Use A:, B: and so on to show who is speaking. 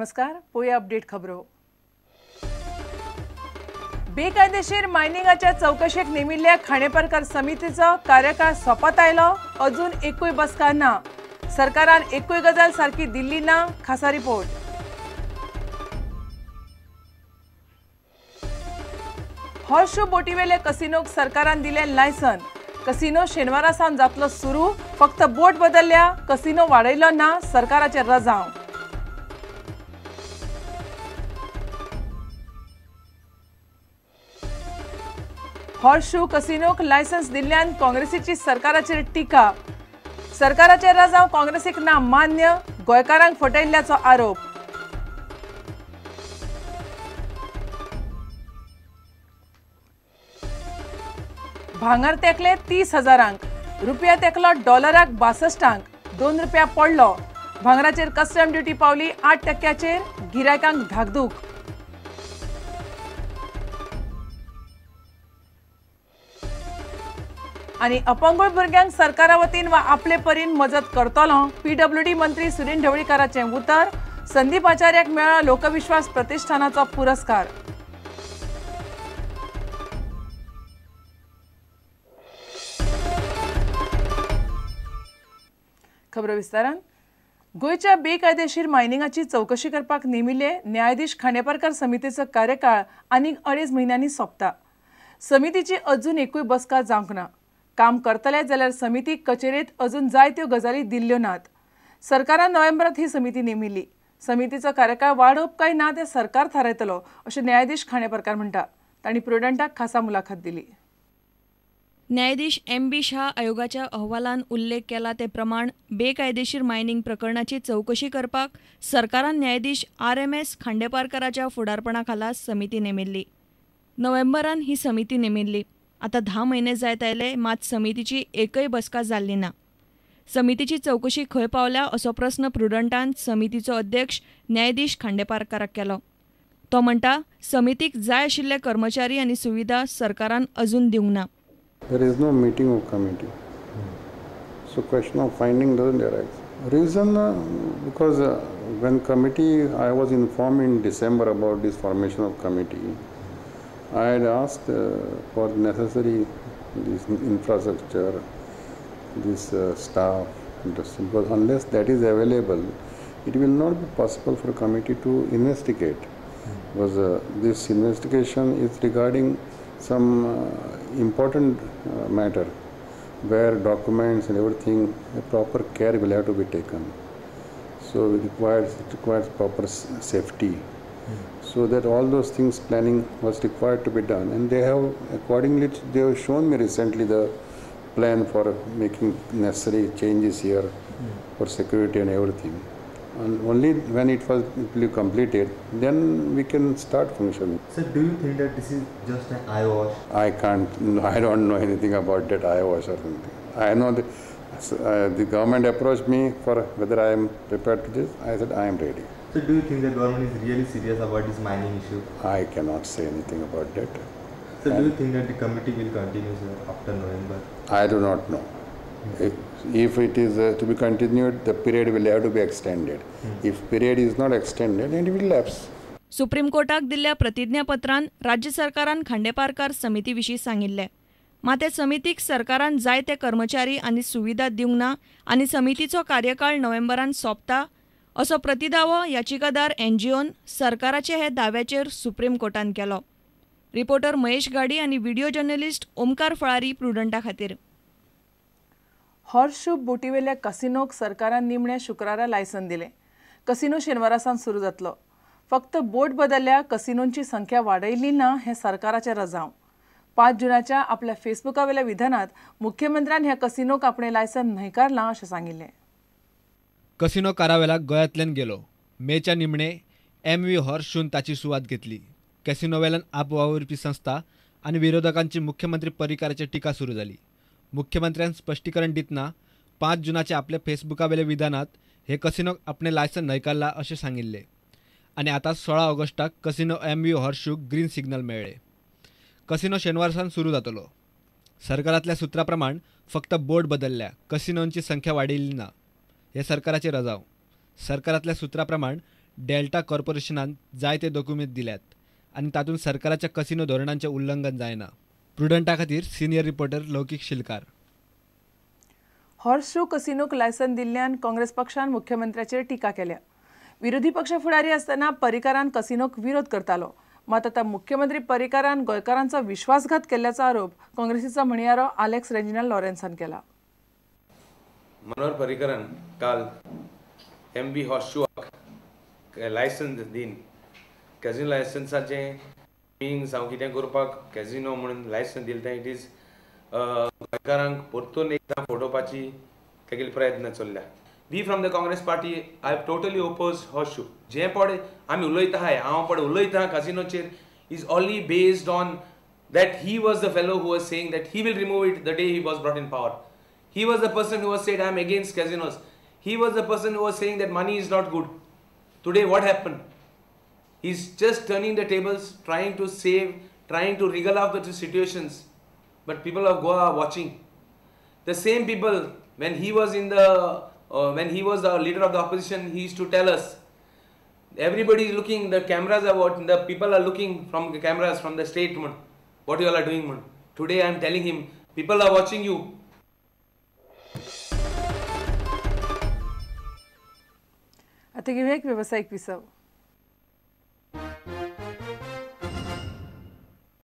A: नमस्कार, पोया अपडेट खबरो. बेकायदेशीर मायनिंगाच्या चौकशेक नेमिल्ल्या खांडेपारकार समितीचो कार्यकाळ सोंपत आयलो, अजून एकूय बसका ना. सरकारान एकूय गजाल सारकी दिल्ली ना, खासा रिपोर्ट. हॉर्सशू बोटीवेले कसिनोक सरकारान दिलें लायसन. कसिनो शेनवारा सावन जातलो सुरू, फक्त बोट बदलल्या, कसिनो वाडयलो ना, सरकाराचें रजांव. हॉर्सशू कसिनोक लायसन्स दिल्ल्यान काँग्रेसीची सरकाराचेर टिका. सरकाराचेर रजांव काँग्रेसीक ना मान्य, गोंयकारांक फटयल्ल्याचो आरोप. भांगर तेकले 30 हजारांक, रुपया तेकलो डॉलराक 62, 2 रुपया पडलो. भांगराचेर कस्टम ड्युटी पावली 8%, गिरायकांक धाकधूक. आनी अपंगूळ भुरग्यांक सरकारा वतीन वा आपले परीन मजत करतलो, पीडब्ल्यूडी मंत्री सुदिन ढवळीकाराचें उतर. संदीप आचार्याक मेळ्ळो लोकविश्वास प्रतिष्ठानाचो पुरस्कार. खबरो विस्तारान. गोंयच्या बेकायदेशीर मायनिंगाची चौकशी करपाक नेमिल्ले न्यायाधीश खांडेपारकार समितीचो कार्यकाळ आनीक 2.5 म्हयन्यांनी सोंपता. समितीची अजून एकूय बसका जावंक ना. काम करतले जाल्यार समितीक कचेरेंत अजून जायत्यो गजाली दिल्ल्यो नात. सरकारान नोव्हेंबरांत ही समिती नेमिल्ली. समितीचो कार्यकाळ वाडोवप काय ना तें सरकार थारायतलो अशें न्यायाधीश खांडेपारकार म्हणटा. तांणी प्रुडंटाक खासा मुलाखत दिली.
B: न्यायाधीश एम.बी. शाह आयोगाच्या अहवालान उल्लेख केला ते प्रमाण बेकायदेशीर मायनिंग प्रकरणाची चौकशी करपाक सरकारान न्यायाधीश आर.एम.एस. खांडेपारकाराच्या फुडारपणा खाला समिती नेमिल्ली. नोव्हेंबरान ही समिती नेमिल्ली. आतां 10 म्हयने जायत आयले, मात समितीची एकय बसका जाल्ली ना. समितीची चौकशी खंय पावल्या असो प्रस्न प्रुडंटान समितीचो अध्यक्ष न्यायाधीश खांडेपारकाराक केलो. तो म्हणटा, समितीक जाय आशिल्ले कर्मचारी आनी सुविधा सरकारान अजून दिवंक ना.
C: There is no meeting of committee. So question of finding doesn't arise. Reason because when committee, I was informed in December about this formation of committee. I had asked for necessary this infrastructure, this staff, because unless that is available, it will not be possible for committee to investigate. Because this investigation is regarding some important matter where documents and everything, a proper care will have to be taken. So it requires proper safety. So that all those things planning was required to be done, and they have accordingly, they have shown me recently the plan for making necessary changes here for security and everything. And only when it was completed, then we can start functioning.
D: Sir, do you think that this is just an eye wash?
C: I can't, I don't know anything about that eye wash or something. I know the government approached me for whether I am prepared to this. I said I am ready.
D: So do you think the government is really serious about this mining issue?
C: I cannot say anything about that.
D: So do you think that the committee will continue, sir, after November?
C: I do not know. If it is to be continued, the period will have to be extended. If period is not extended, it will lapse.
B: Supreme कोर्टाक दिल्ल्या प्रतिज्ञापत्रान राज्य सरकारान खांडेपारकार समिती विशीं सांगिल्लें. मात समितीक सरकारान जायते कर्मचारी आनी सुविधा दिवंक ना आनी समितीचो कार्यकाळ नोव्हेंबरान सोंपता असो प्रतिदावो याचिकादार एनजीओन सरकाराचे हे दाव्याचेर सुप्रीम कोर्टान केलो. रिपोर्टर महेश गाडी आनी व्हिडिओ जर्नलिस्ट ओमकार फळारी प्रुडंटा खातीर.
A: हॉर्सशू बोटीवेल्या कसिनोक सरकारान निमण्या शुक्रारा लायसन दिलें. कसिनो शेनवारा सावन सुरू जातलो. फक्त बोट बदलल्या, कसिनोंची संख्या वाडयली ना हें सरकाराचें रजांव. 5 जुनाच्या आपल्या फेसबुकावेल्या विधानात मुख्यमंत्र्यान ह्या कसिनोक आपणें लायसन न्हयकारलां अशें सांगिल्लें.
E: कसिनो कारावेलाक गोंयांतल्यान गेलो. मेच्या निमणे एम.व्ही. हॉर्सशून ताची सुवात घेतली. कॅसिनोवेल्यान आपवावुरपी संस्था आनी विरोधकांची मुख्यमंत्री पर्रीकाराचेर टिका सुरू जाली. मुख्यमंत्र्यान स्पश्टीकरण दितना 5 जुनाच्या आपल्या फेसबुकावेल्या विधानात हे कसिनोक आपणें लायसन न्हयकारलां अशें सांगिल्लें आनी आतां 16 ऑगस्टाक कसिनो एम.व्ही. हॉर्सशूक ग्रीन सिग्नल मेळ्ळें. कसिनो शेनवार सावन सुरू जातलो. सरकारांतल्या सुत्रा प्रमाण फक्त बोर्ड बदलल्या, कसिनोंची संख्या वाडयली ना, हे सरकाराचे रजांव. सरकारांतल्या सुत्रा प्रमाण डेल्टा कॉर्पोरेशनान जायते दोकुमेंत दिल्यात आनी तातूंत सरकाराच्या कसिनो धोरणांचें उल्लंघन जायना. प्रुडंटा खातीर senior reporter Loukik Shilkar.
A: Horseshoe कसिनोक लायसन दिल्ल्यान काँग्रेस पक्षान मुख्यमंत्र्याचेर टिका केल्या. विरोधी पक्ष फुडारी आसतना पर्रीकारान कसिनोक विरोध करतालो, मात आतां मुख्यमंत्री पर्रीकारान गोंयकारांचो विश्वासघात केल्ल्याचो आरोप काँग्रेसीचो म्हणयारो आलेक्स रेजिनाल्ड लॉरेन्सान केला.
F: मनोहर पर्रीकरान काल एम व्ही हॉर्सशूआक लायसन्स दिन कॅझिनो लायसन्साचें मिनींग जावं कितें करपाक कॅझिनो म्हणून लायसन्स दिलें तें it is गोंयकारांक परतून एकदां फटोवपाची तेगेले प्रयत्न चल्ल्या. We from the Congress party I have totally oppose horseshoe. जें पळय आमी उलयता आहाय, हांव पळय उलयता कॅझिनोचेर is only based on that he was the fellow who was saying that he will remove it the day he was brought in power. He was the person who was said I am against casinos. He was the person who was saying that money is not good. Today what happen? He is just turning the tables, trying to save, trying to wriggle out the situations. But people of Goa are watching. The same people, when he was in the when he was the leader of the opposition, he used to tell us, everybody is looking, the cameras are what, the people are looking from the cameras from the state, man, what you all are doing, man. Today I am telling him, people are watching you.
A: आता घेऊया एक व्यावसायिक विसव.